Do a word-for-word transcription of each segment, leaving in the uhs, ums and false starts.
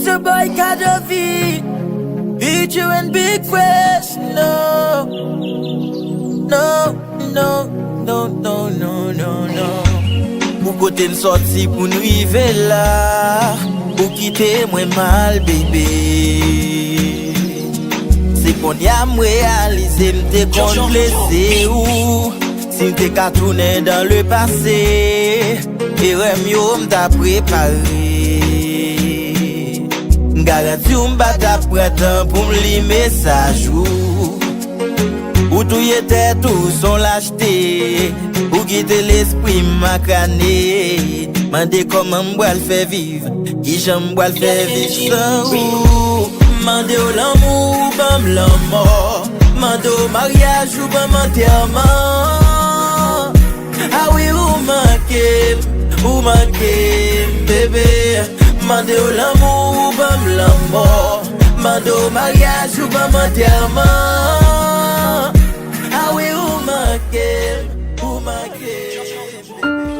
The boy Kadovi, featuring Big Fresh, no. No, no, no, no, no, no, no. Pou kote n sòti pou n rive la, ou kite mwen mal, bebe. Se kounye a m reyalize m te konn blese ou. Si m te ka tounen dan le pase, erè m yo m ta prepare. M garanti w m pa t ap pran tan pou m li mesaj ou. Ou touye tèt ou, s on lachte. Ou kite lespri m makrane. Mande kòman m pral fè viv, kijan m pral fè viv san ou. Mande w lanmou, ou ban m lanmò. Mande w maryaj, ou ban m antèman. Ah wi, ou manke m, ou manke m, bebe. Mande w lanmou, ou ban m lanmò. Mande w maryaj, ou ban m antèman. Ah wi, ou manke m, ou manke m, bebe.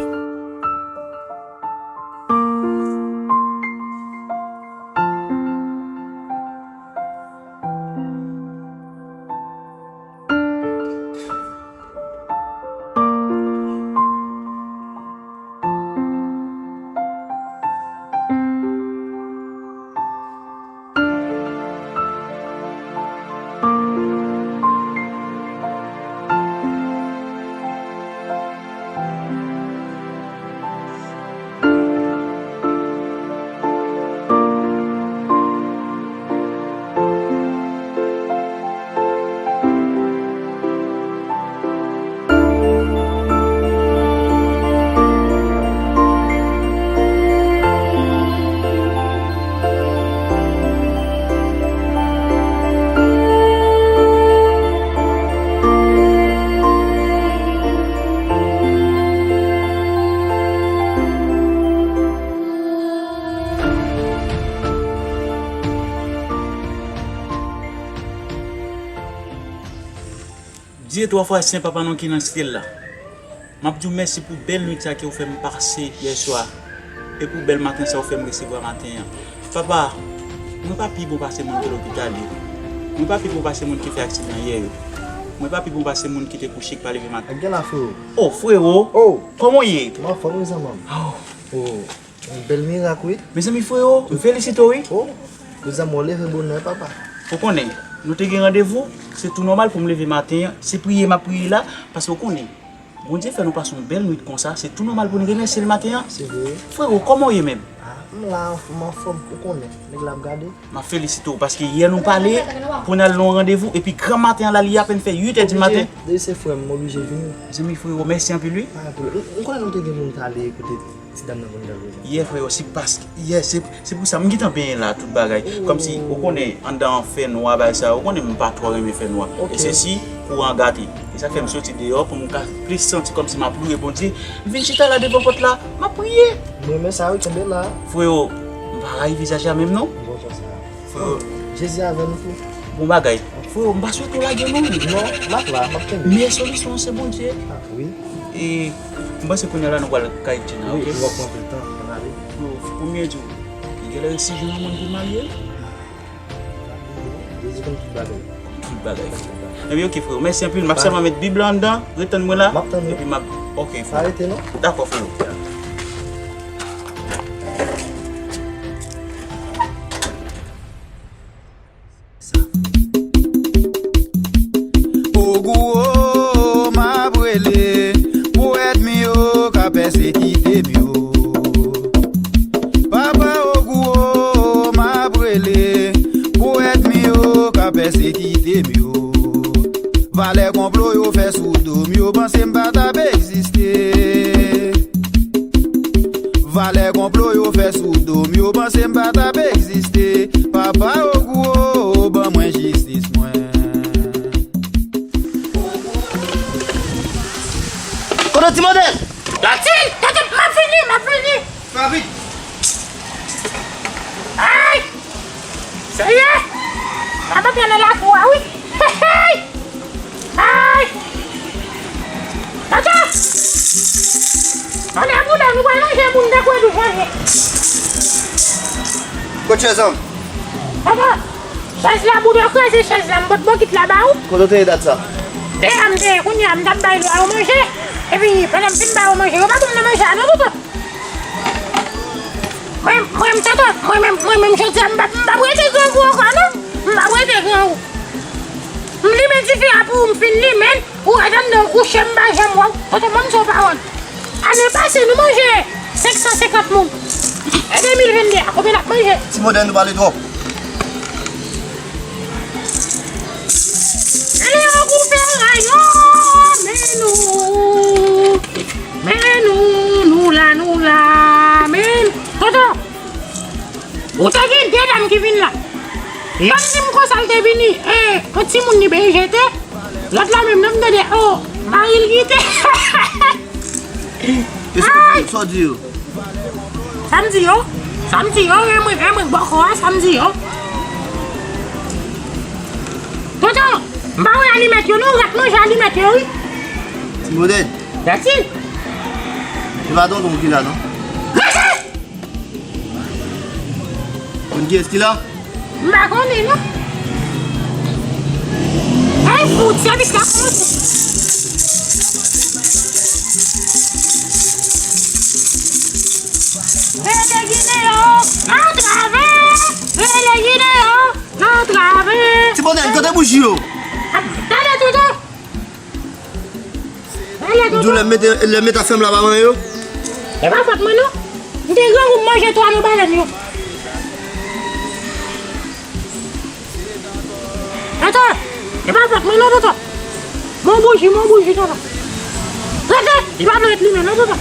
Dye twa fwa sen, Papa nou ki nan syèl la. M ap di w mèsi pou bèl nwit sa ke w fè m pase yè swa, e pou bèl maten sa w fè m resevwa maten an. Papa, mwen pa pi bon pase moun ki lopital yo. Mwen pa pi bon pase moun ki fè aksidan yè yo. Mwen pa pi bon pase moun ki te kouche ki pa leve maten. Ak gen la, frewo. Oh, frewo! Oh! Kòman w ye? M anfòm, wi, zanmi m. Oh! Oh! Yon bèl mirak, wi. Mezanmi, frewo, m felisite w, wi. Oh, mezanmi, w leve bonè, papa. Ou konnen, nou te gen randevou, se tou nòmal pou m leve maten an, se priye m ap priye la, paske ou konnen, Bondye fè nou pase yon bèl nwit konsa, se tou nòmal pou n remèsye l maten an. Se vre. Frewo, kòman w ye menm? Ah, m la, m anfòm, ou konnen, nèg la ap gade. M ap felisite w, paske yè nou pale pou n al nan yon randevou, epi granmaten an la, li apèn fè uit è di maten. Oblije, se frè m, m oblije vini. Mezanmi, frewo, mèsi anpil, wi. Pa gen pwoblèm. M, m konnen nou te gen pou n t ale kote ti dam nan pou n t al wè. Yè, frewo, se paske, yè, se, se pou sa, m gentan benyen la, tout bagay. Kòmsi, ou konnen, anndan an fè nwa, bagay sa, ou konnen m pa twò renmen fè nwa. E se si kouran gate. E sa fè m soti deyò pou m ka plis santi kòmsi m ap louwe Bondye. M vin chita la devan pòt la, m ap priye. M renmen sa, wi, kenbe la. Frewo, m pa rayi vizaj la menm, non. Bon, sa. Frewo. Jezi avè nou tou. Bon bagay. Frewo, m pa swete w lage non. Non, m ap la, m ap kenbe. Meyè solisyon an se Bondye. Ah, wi. E m panse kounye a la nou pral kay Djina, wi, oke? Nou pap pran anpil tan, ann ale. Frewo, fò premye di w, li genlè resi jwenn yon moun pou l marye l. Jezi konn tout bagay. Tout bagay. Ebyen, oke, frewo. Mèsi anpil. M ap sèlman met Bib la anndan. Ret tann mwen la. M ap tann ou. Epi m ap, oke, frewo. Pa rete, non. Dakò, frewo. Ogou o, m ap rele pou ènmi yo ka pèsekite m yo. Papa Ogou o, m ap rele pou ènmi yo ka pèsekite m yo. Valè konplo yo fè sou do m, yo panse m pa t ap egziste. Valè konplo yo fè sou do m, yo panse m pa t ap egziste. Papa Ogou o, ban mwen jistis mwen. Kote Ti Modèl? Dati! Tande, m ap vini, m ap vini! Fè vit! Ay! Seyè! Papa pye nan lakou a, wi! Hey, hey! Ay! Tata! Ann ap boule, nou pral manje moun nan kwen nou manje. Kot chèz lan? Papa, chèz la, bouda kraze chèz la, m pot bokit la ba ou. Kote w te ye dat sa? Te a m te ye, kounye a m t ap bay lwa yo manje. Epi, pandan m fin ba yo manje, yo pa ban m nan manje a non, tonton. Mwen, mwen, tonton, mwen menm, mwen menm, jodi a, m p ap, m p ap rete grangou ankò non. M p ap rete grangou. M limen dife a pou ou, m fin limen l. Ou ret anndan w kouche, m pa janm wè w. Tonton, ban m di w yon pawòl. Ane pase, nou manje senk san senkant moun. E de mil venn de a, konbyen n ap manje? Ti modèl, nou pale twòp. Ale an goumen rayon, men nou, men nou, nou la, nou la, men. Tonton, ou te gen de dam ki vin la. Yonn di m konsa l te vini, e, yon timoun li benyen jete. Lòt la menm, lè m tande, o, mari l kite. Èske w di, sa w di yo? Sa m di yo? Sa m di yo, e mwen, e mwen, bòkò a, sa m di yo? Tonton, m pa wè alimèt yo non, rat manje alimèt yo, wi. Ti modèl. Dati. Se pa tonton ki la, non? Konn kiyès ki la? M pa konnen non. Ay fout, sèvis la kòmanse. Rele Gineyon, antrave! Rele Gineyon, antrave! Ti modèl, kote bouji yo? Tande tonton. M di w lè m mete, lè m mete afèm la pa manyen yo. E pa fòt mwen non. M te grangou m manje twa nan balèn yo. Tonton, e pa fòt mwen non, tonton. Mon bouji, mon bouji, tonton. Rete, li pa dwe ret limen non, tonton.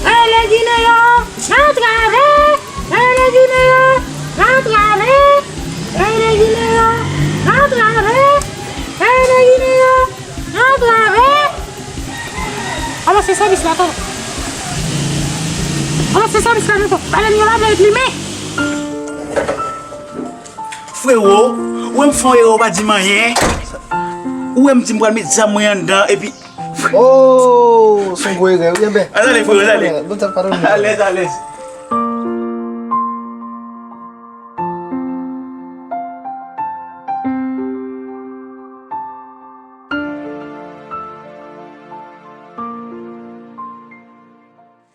Rele Gineyon, antrave! Rele Gineyon, antrave! Rele Gineyon, antrave! Rele Gineyon, antrave! Kòmanse sèvis la, tonton. Kòmanse sèvis la, tonton. Balèn yo la vle plimen. Frewo, ou wè m fè yon erè, ou pa di m anyen. Ou wè m di m pral met zam mwen anndan, epi Oh, se yon gwo erè, wi, enben. Ann ale, frè, ann ale. Bon, sa padone. Alèz, alèz.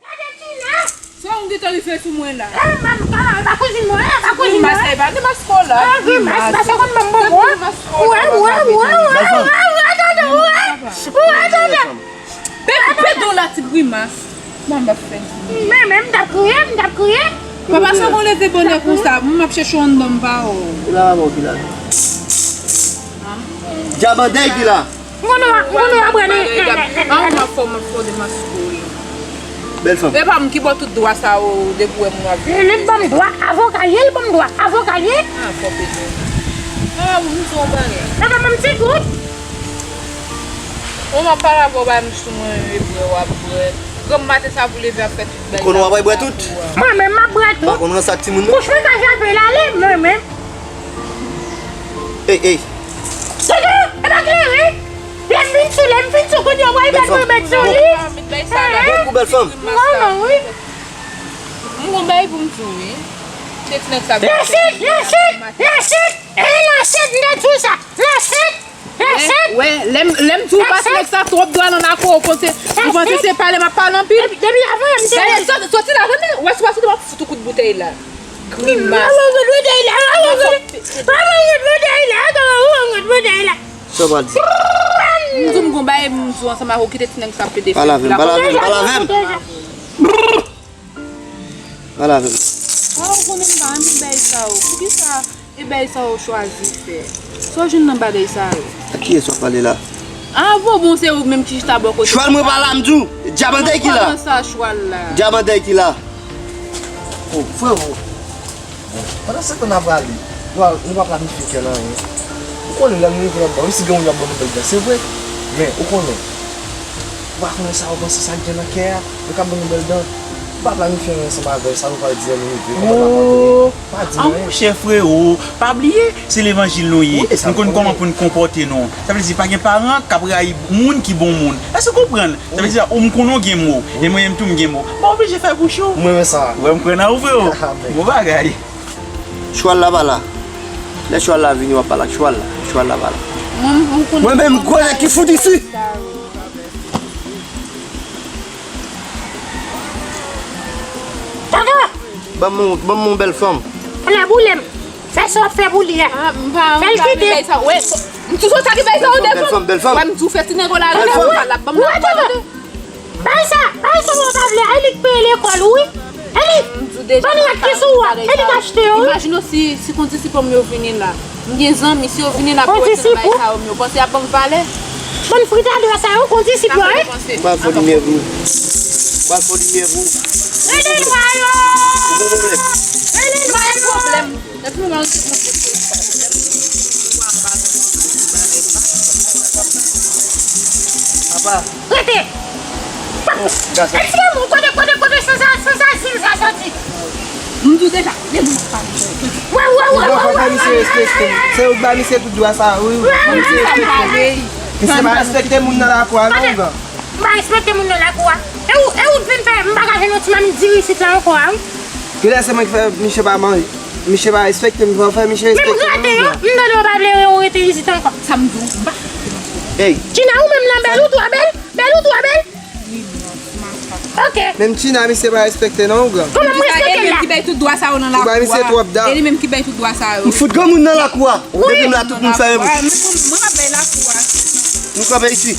Gade Tina! Sa w gentan rive sou mwen la? Eh, m pa, m pa, m pa kouzin mwen, m pa kouzin mwen. Grimas la, e pa grimas kolòt. Ah, grimas, pa se konn ban m bonbon. Grimas kolòt. Wè, wè, wè, wè, wè, tande, wè. Wè, tande. Pe, pe do la ti grimas. Ban m ap fè. Men, men, m t ap kriye, m t ap kriye. Papa, sa w konn leve bonè konsa, m ap chèche w anndan m pa wè w. Ki la, bon, ki la? Djabandèy ki la. M konn wè, m konn wè w ap wè li. An, m ap fè w, m ap fè w demaske w. Bèl fanm. E pa m ki ba w tout dwa sa yo depi w wè moun ap viv. Li ban m dwa avoka l ye, li ban m dwa avoka l ye. Ah, fò pete. Ah, m di w yon bagay. Nan ban m ti gout. Ou m ap pale avè w, bay m sou mwen, e bwè w ap bwè. Granm maten sa pou leve ap fè tout bagay. Ou konn w ap bwè tout? Mwen menm m ap bwè tout. Pa konn ranse ak timoun non. Kouch mwen ka jape l ale, mwen menm. Ey, ey. Dodo, e pa klere. Lè m vin sou, lè m vin sou, kounye a w pral met granmèt sou li. Bèl kou, bèl fanm. M gon non, wi. M gon bagay pou m di w, wi. Se ti nèg sa. Lachèt, lachèt, lachèt. E lachèt, m te di w sa. Lachèt, lachèt. Wè, lè m, lè m di w pa ti nèg sa twòp dwa nan nako, ou panse, ou panse se pale m ap pale anpil? Depi, depi avan, m te. Gade, sòti, sòti la, tande. Wè, si w pa soti, m ap fout ou kout boutèy la. Grimas. Sa w pral di? M di w m gon bagay, m di w ansanm avè w, kite ti nèg sa pede fè. Pale avè m, pale avè m, pale avè m. Pale avè m. Ah, ou konnen m pa renmen bagay sa yo. Poukisa e bagay sa yo chwazi fè? Sa w jwenn nan bagay sa yo? A kiyès w ap pale la? Ah, vo bon, se ou menm ki chita bò kote. Chwal mwen pa la, m di w. Djabandèy ki la. Kòman sa, chwal la? Djabandèy ki la. Oh, frewo. Pandan se tan n ap rale, nou pa, nou pa planifye kè nan anyen. Ou konnen lè nou rive lòtbò, wi, si gen moun y ap ban nou bèl dan, se vre. Men, ou konnen, ou pa konnen sa yo panse, sa k gen nan kè a, yo ka ban nou bèl dan. Ou pa planifye anyen ansanm avè l, sa nou pral di an nou rive, kòman n ap abòde. Pa di anyen. Monchè frewo, pa bliye, se levanjil nou ye. Nou konn kòman pou n konpòte nou. Sa vle di, pa gen paran k ap rayi moun ki bon moun. Èske w konprann? Sa vle di, ou m konnen w gen mo, e mwen menm tou m gen mo. M pa oblije fè bouch ou. Mwen renmen sa. Ou wè m kwè nan ou, frewo. Bon bagay. Chwal la pa la. Lè chwal la vini, w ap pale ak chwal la. Chwal la pa la. Mwen menm, gwo nèg ki fout isi. Tonton! Ban m yon, ban m yon bèl fanm. Ala boule m. Fè sa w ap fè pou li a. Fè l kite. M tou sot sa ki bay sa ou devan. Bèl fanm, bèl fanm. Wè, m tou fè ti nèg la. Bèl fanm. Ban m la. Bay sa, bay sa w pa vle. Elik peye lekòl ou, wi. Elik, ban m rad ki sou ou a. Elik achte yo, wi. Imajine w si, si kondisip yo vini la. M gen zanmi, si yo vini la pou yo ete nan bagay sa yo, men yo panse y ap ban m valè. Bann fritadè sa yo, kondisip yo, wi. Pral fè limyè pou ou. Pral fè limyè pou ou. Rele lwa yo. Ou gon pwoblèm. Rele lwa yo. Pwoblèm. Depi mwen se moun ki pwoblèm. Papa. Rete. Gason. Eksplike mwen, kote, kote, kote, san sa, san sa, san sa soti. M di w deja, men moun ap pale. Wè, wè, wè, wè, wè, wè. Misye respekte m. Se ou k ba misye tout dwa sa, wi. Misye respekte m. Misye pa respekte moun nan lakou a, non, ougan. M pa respekte moun nan lakou a. E ou, e ou t vin fè, m pa ka jwenn yon ti mamit diri isit la ankò a, wi. Genlè se mwen ki fè misye pa manje. Misye pa respekte m, fò fè misye respekte m. Men m rate yo, m tande yo pa vle yo rete isit ankò. Sa m di w, m pa respekte misye. Ey. Tina, ou menm nan bèl, ou twò bèl, bèl, ou twò bèl. Ok. Menm Tina, misye pa respekte non, ougan. Kòman m respekte l la? E li menm ki bay tout dwa sa yo nan lakou a. Ou ba misye twòp dwa. E li menm ki bay tout dwa sa yo. M fout granmoun nan lakou a. Depi m la, tout moun fè yon bout. Mwen, mwen, mwen ap bay lakou a. Nou kanpe isi.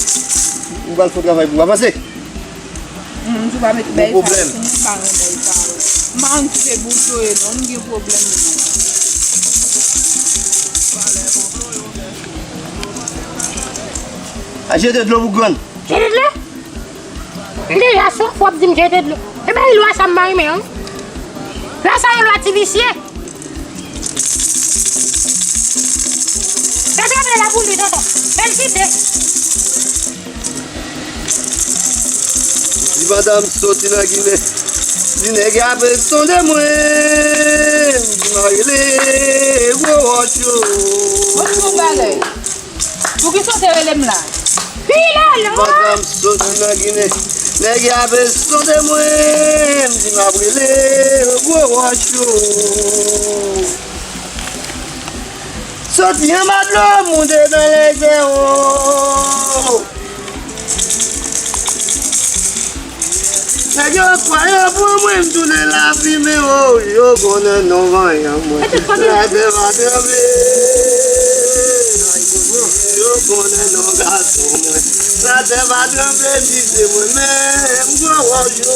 Ou pral fè travay pou ou. Avanse. Moun di w pa mete bay sa sou moun, pa nan bay sa. M pa konn ki se bouch yo ye non, m gen pwoblèm non. A jete dlo pou grann. Jete dlo? M deja swaf, w ap di m jete dlo. E bay lwa sa m pa renmen an. Lwa sa yon lwa ti visye. Gade, gade la pou li, tonton. Fè l kite. Di madanm soti nan Ginen. Di nèg y ap sonde mwen. Di m a rele gwo wòch yo. Mwen di yon bagay. Poukisa w te rele m la? Pilolo! Pandan m soti nan Ginen, nèg y ap sonde mwen, m di m ap rele gwo wòch yo. Soti anba dlo, moute nan lèzè, o. Nèg yo kwè yo pran mwen, m tounen lafimen, o, yo konnen non vanyan mwen. Latè va tranble. Yo konnen non gason mwen. Latè va tranble, si se mwen menm, gwo wòch yo.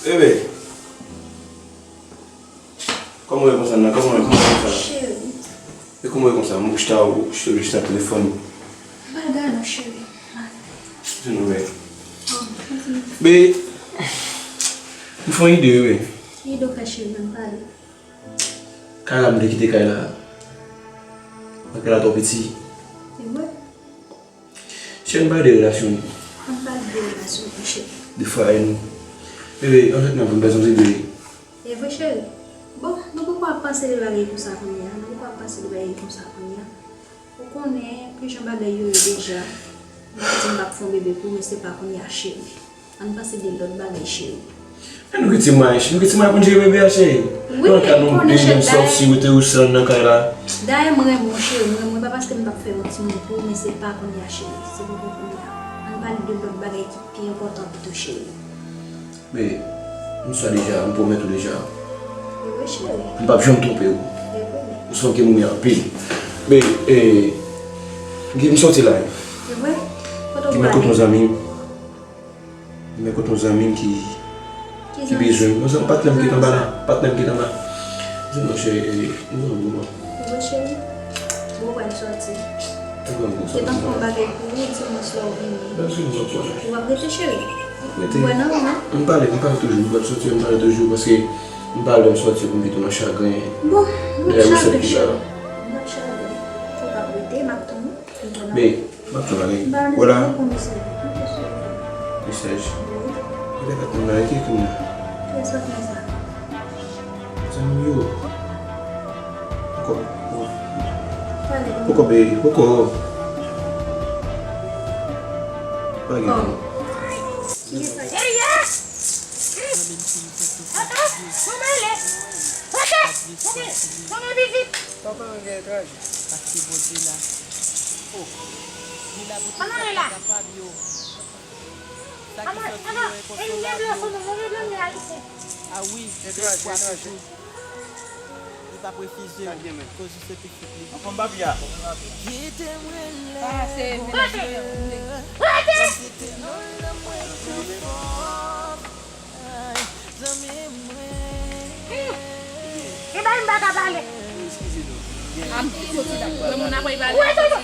Bebe, kòman w ye konsa nan? Kòman w ye, kòman w ye konsa? Cheri. E kòman w ye konsa? Mwen chita, ou chita, ou chita telefòn. M pa gade non, cheri. M pa gade. Se nou, men. Bon, kontinye. Men, m fè yon ide, wi. Ki ide w fè, cheri, menm pale. Kay la, m te kite kay la. Kay la twò piti. Se vre? Cheri, ann pale de relasyon nou. Ann pale de relasyon nou, cheri. De fwaye nou. Bebe, anfèt, m ap vin pèse yon ti bebe. E vre, cheri? Bon, nou poko ap panse de bagay konsa kounye a. Nou poko ap panse de bagay konsa kounye a. Ou konnen kijan bagay yo ye deja. Mwen di m p ap fè yon bebe pou ou, men se pa kounye a, cheri. Ann panse de lòt bagay, cheri. Men nou gen ti mwayen, cheri. Nou gen ti mwayen pou n jere bebe a, cheri. Wi, men ou konnen, cheri, dayè, sòti, rete ou sèl nan kay la. Dayè, m renmen w, cheri. M renmen w. E pa paske m p ap fè yon timoun pou ou, men se pa kounye a, cheri. Se pou kounye a. Ann pale de lòt bagay ki pi enpòtan pito, cheri. Men, m sa deja, m pwomèt ou deja. E vre, cheri. M p ap janm twonpe w. E vre, men. Ou se fanm ki renmen m anpil. Men, e, m sòti la. E vre? Kote w prale? M kote yon zanmi m. Men kote yon zanmi m ki, ki bezwen m. Yon zanmi, patnè m ki t anba la. Patnè m ki t anba. Di non, cheri, e, nou zanmi, non. Wi, cheri. Bon, ou pral sòti. Ou pral sòti. Gentan fè yon bagay pou ou, di mwen si w ap vini. Ou ap rete, cheri? Ou wè nan ou, non? M pale, m pale toujou, m pral sòti, m pale toujou, paske M pa lè m sòti pou m kite w nan chagren. Bon, m ap chagren, cheri. M ap chagren. Ou p ap rete, m ap tann ou. Be, m ap tann ou. Wè la. Mesaj. Wi. Gade kat moun nan, ki ekri m nan? Kiyès k ap fè sa? Zanmi m yo. Poko. Poko, be, poko. Pa gen. Ki mesaj? Hey, yeah! Hey! Papa, manman ale! Papa, manman, vizit! Papa, manman, etranje. Pase bò de la. Oh. Li la pou tout sa kapab yo. Sa ki sòti yo enkonsolab yo. A wi, etranje, etranje. Li p ap refize w, koz ou se pitit li. Anfòm papi a. Kite m rele, Bondye. Rete! Rete! Zanmi mwen. Hmm. E bay m pa ka pale. Eskize nou. Ap soti la. Lè moun ap pale, ap soti la.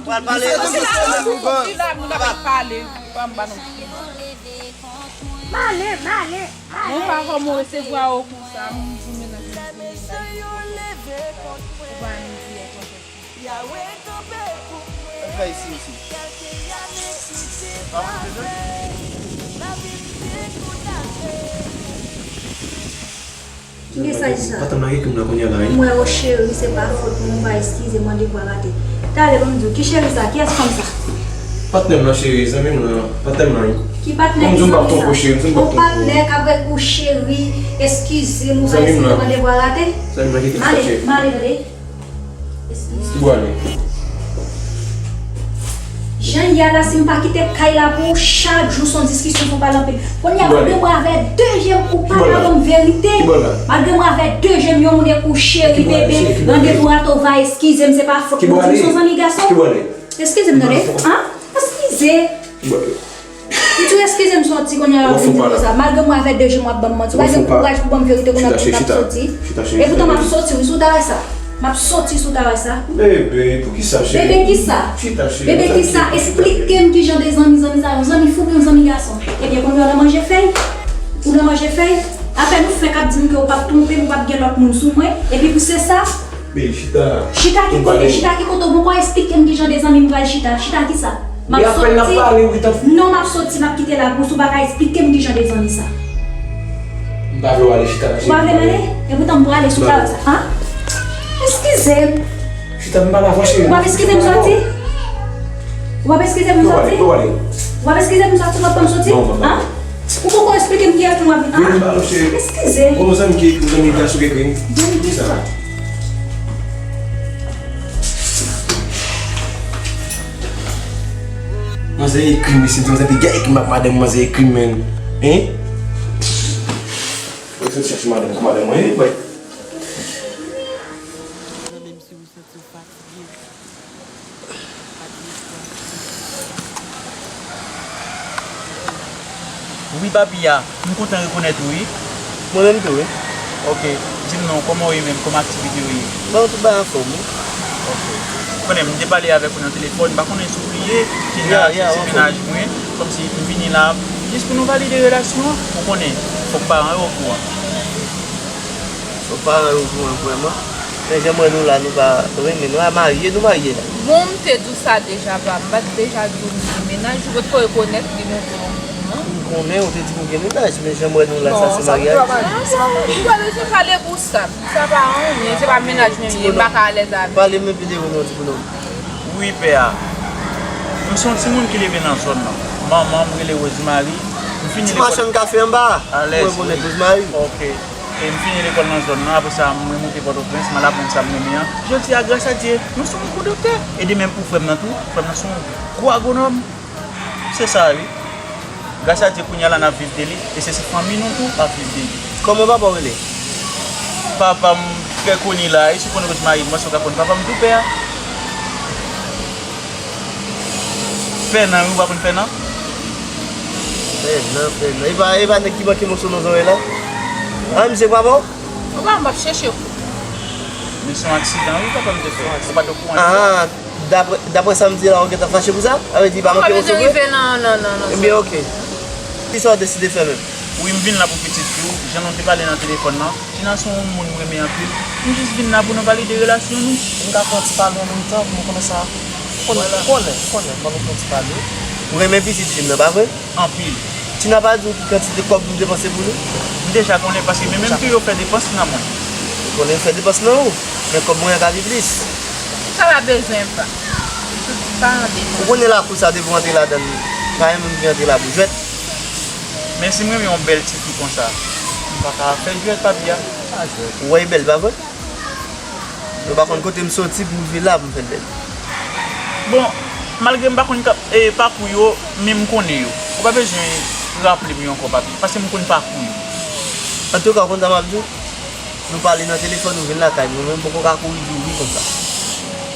Pral pale. Soti la, moun ap pale. Pa m ba non. Male, male, male. Mwen pa kòman w resevwa w konsa, moun di mennaj mwen se mennaj mwen. Ou pa menm di w konsa. Sa fè isi, isi? Ki mesaj sa? Patnè m nan ki ekri m nan kounye a la, wi. M wè, o cheri, se pa fòt mwen, ou pa eskize, mande pou arate. Talè, ban m di w, ki cheri sa? Kiyès fanm sa? Patnè m nan, cheri, zanmi m nan, patnè m nan, wi. Ki patnè ki zanmi sa? Yon patnè k ap rele ou cheri, eskize m, ou pa eskize, mande pou arate. Zanmi m nan ki ekri m sa, cheri. Male, male, tande. Ki bò ale? Jan y a la, si m pa kite kay la pou ou, chak jou se yon diskisyon, fò pale anpil. Kounye a, ou gen mwen avè de je m, ou pa ka ban m verite. Malgre mwen avè de je m, yon moun ekri w cheri, bebe, randevou rate, ou va eskize m, se pa fòt mwen, di m se yon zanmi gason. Eskize m, tande. An? Eskize. Li di w eskize m sòti kounye a, w ap vin di m konsa. Malgre mwen avè de je m w ap ban m manti. Ou pa gen kouraj pou ban m verite kounye a pou m ap soti. Epoutan m ap soti, wi, si w ta wè sa. M ap soti si w ta wè sa. Bebe, poukisa, cheri? Bebe kisa? Bebe kisa? Esplike m kijan de zanmi, zanmi sa, yon zanmi fi oubyen yon zanmi gason? Ebyen, kounye a w nan manje fèy? Ou nan manje fèy? Apèn ou fenk ap di m ke ou p ap twonpe m, ou p ap gen lòt moun sou mwen. Epi pou se sa, Bebe, chita. Chita ki kote? Chita ki kote? Ou poko esplike m kijan de zanmi m pral chita. Chita kisa? M ap soti. Non, m ap soti, m ap kite la pou ou si w pa ka esplike m kijan de zanmi sa. M pa vle w ale, chita. Ou pa vle m ale? Epoutan m prale si w ta wè sa. An? Eskize m. Chita, m pale avè w, cheri. Ou p ap eskize m sòti? Ou p ap eskize m sòti? Ou p ap eskize m sòti, ou p ap ban m soti? An? Ou poko esplike m kiyès nou ap vin. An? Eskize. Bon, zanmi ki, zanmi gason ki ekri. Zanmi ki sa? Manzè ekri m, mesye, manzè te gen ekri m ak madanm, manzè ekri m, menn. Hein? Mwen sot chache madanm, madanm mwen, wi, bòy. Zanmi m, si ou santi w fatige, pa desespwa. Wi, papi a, m kontan rekonèt ou, wi. Mwen menm tou, wi. Ok, di m non, kòman w ye menm, kòman aktivite yo ye? Bon, tout bagay anfòm, wi. Ok. Ou konnen, m te pale avèk ou nan telefòn, m pa konnen si w bliye, Kenya, se, se mennaj mwen, kòmsi m vini la, jis pou nou valide relasyon an, ou konnen, fòk paran yo okouran. Fòk paran yo okouran vrèman. Men jan m wè nou la, nou pa renmen, nou a marye, nou marye la. Bon, m te di w sa deja, pa, m pa t deja di w m gen mennaj, ou potko rekonèt li non, non. M konnen ou te di m ou gen mennaj, men jan m wè nou la, sa se maryaj. Ou pa bezwen pale pou sa. Sa pa anyen, se pa mennaj menm li ye, m pa ka alèz avè l. Pale m epi de ou non, ti bounòm. Wi, pè a. M se yon timoun ki leve nan zòn nan. Manman m rele Rosemary. M fini lekòl. Ti machann kafe anba a. Alèz, wi. Mwen konnen Rosemary. Ok. E m fini lekòl nan zòn nan, apre sa, mwen moute Pòtoprens, m al aprann sa m renmen an. Jodi a, gras a Dye, nou se yon gwo doktè. E de menm pou frè m nan tou, frè m nan se yon gwo agwonòm. Se sa, wi. Gras a Dye, kounye a la, n ap viv de li, e se, se fanmi nou tou ap viv de li. Kòman papa w rele? Papa m, pè Koni la, e si w konn Rosemary, m panse w ka konn papa m tou, pè a. Fènan, wi, ou pa konn Fènan? Fènan, Fènan. E pa, e pa nèg ki manke moso nan zòrèy la? A, misye k papa w? Ou pa, m ap chèche w. Men se yon aksidan, wi, papa m te fè. Ou pa t okouran de sa? Ah, daprè, daprè sa m di la, ou gentan fache pou sa? Sa vle di, pa manke moso vre? Ou pa bezwen rive nan, nan, nan, nan sa. Ebyen, ok. Kisa w deside fè menm? Wi, m vin la pou pitit. Jan nou te pale nan telefòn nan, Tina se yon moun m renmen anpil. M jis vin la pou nou valide relasyon nou. M ka fè yon ti pale an menm tan pou nou konnen sa. Ou konnen, ou konnen, ou konnen, ban nou fè yon ti pale. Ou renmen pitit fi m nan, pa vre? Anpil. Tina pa di w ki kantite kòb nou depanse pou li? M deja konnen, paske men menm tou yo fè depans nan mwen. Ou konnen yo fè depans nan ou, men kòb mwen an ka pi plis. Sa pa bezwen pa. Tout pa an depans. Ou konnen lakou sa depi w antre ladan l, pa gen moun ki antre la pou jwèt. Men si m renmen yon bèl tifi konsa, m pa ka fè jwèt, papi a. Ou wè l bèl, pa vre? Nou pa konn kote m soti pou m rive la pou m fè l bèl. Bon, malgre m pa konn ka- e, pakou yo, men m konnen yo. Ou pa bezwen raple m yo ankò, papi, paske m konn pakou yo. Antouka, ou konn sa m ap di w? Nou pale nan telefòn, ou vin lakay mwen, men m poko ka kouri di w wi konsa.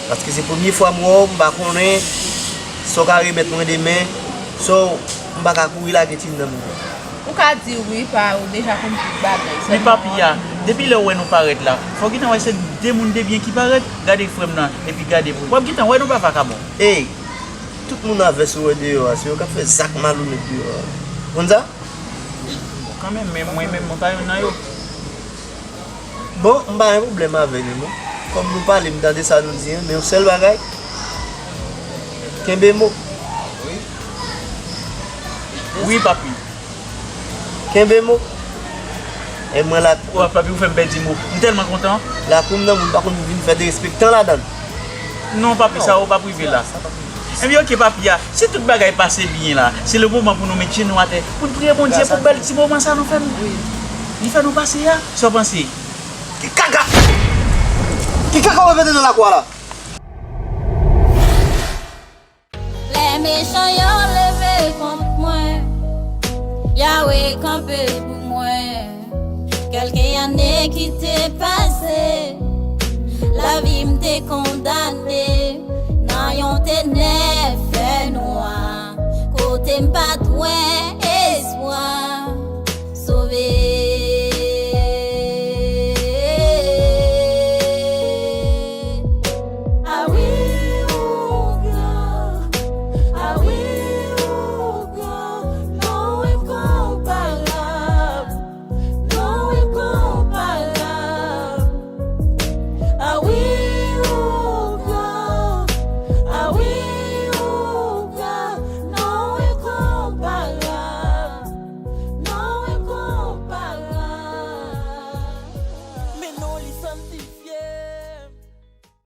Paske se premye fwa m wè w, m pa konnen sa w ka remèt mwen demen. So, m pa ka kouri lage Tina nan men w. Ou ka di wi, pa ou deja konn tout bagay. Men papi a, depi lè w wè nou parèt la, fò w gentan wè se de moun de byen ki parèt. Gade frè m nan, epi gade pou w ap gentan wè nou pa vakabon. Ey, tout moun a vès ou wè deyò a, se yo k ap fè zak malonèt deyò a. Konn sa? Kanmenm, men mwen menm, mwen pa youn nan yo. Bon, m pa gen pwoblèm avè nou non. Kòm nou pale, m tande sa nou di an, men yon sèl bagay. Kenbe mo. Wi, papi. Kenbe mo. E mwen la. Wa, papi, ou fè m pèdi mo. M tèlman kontan. Lakou m nan, moun pa konn vin fè derespektan ladan l. Non, papi, sa yo p ap rive la. Ebyen, oke, papi a, si tout bagay pase byen la, se le moman pou nou met jenou atè, pou n priye Bondye pou bèl ti moman sa nou fè nou. Li fè nou pase a. Sa w panse? Ki kaka! Ki kaka w repete nan lakou a la? Lè mechan yo leve kont mwen, Yahweh kanpe pou mwen. Kèlke ane ki te pase, lavi m te kondane nan yon tenèb fènwa, kote m pa t wè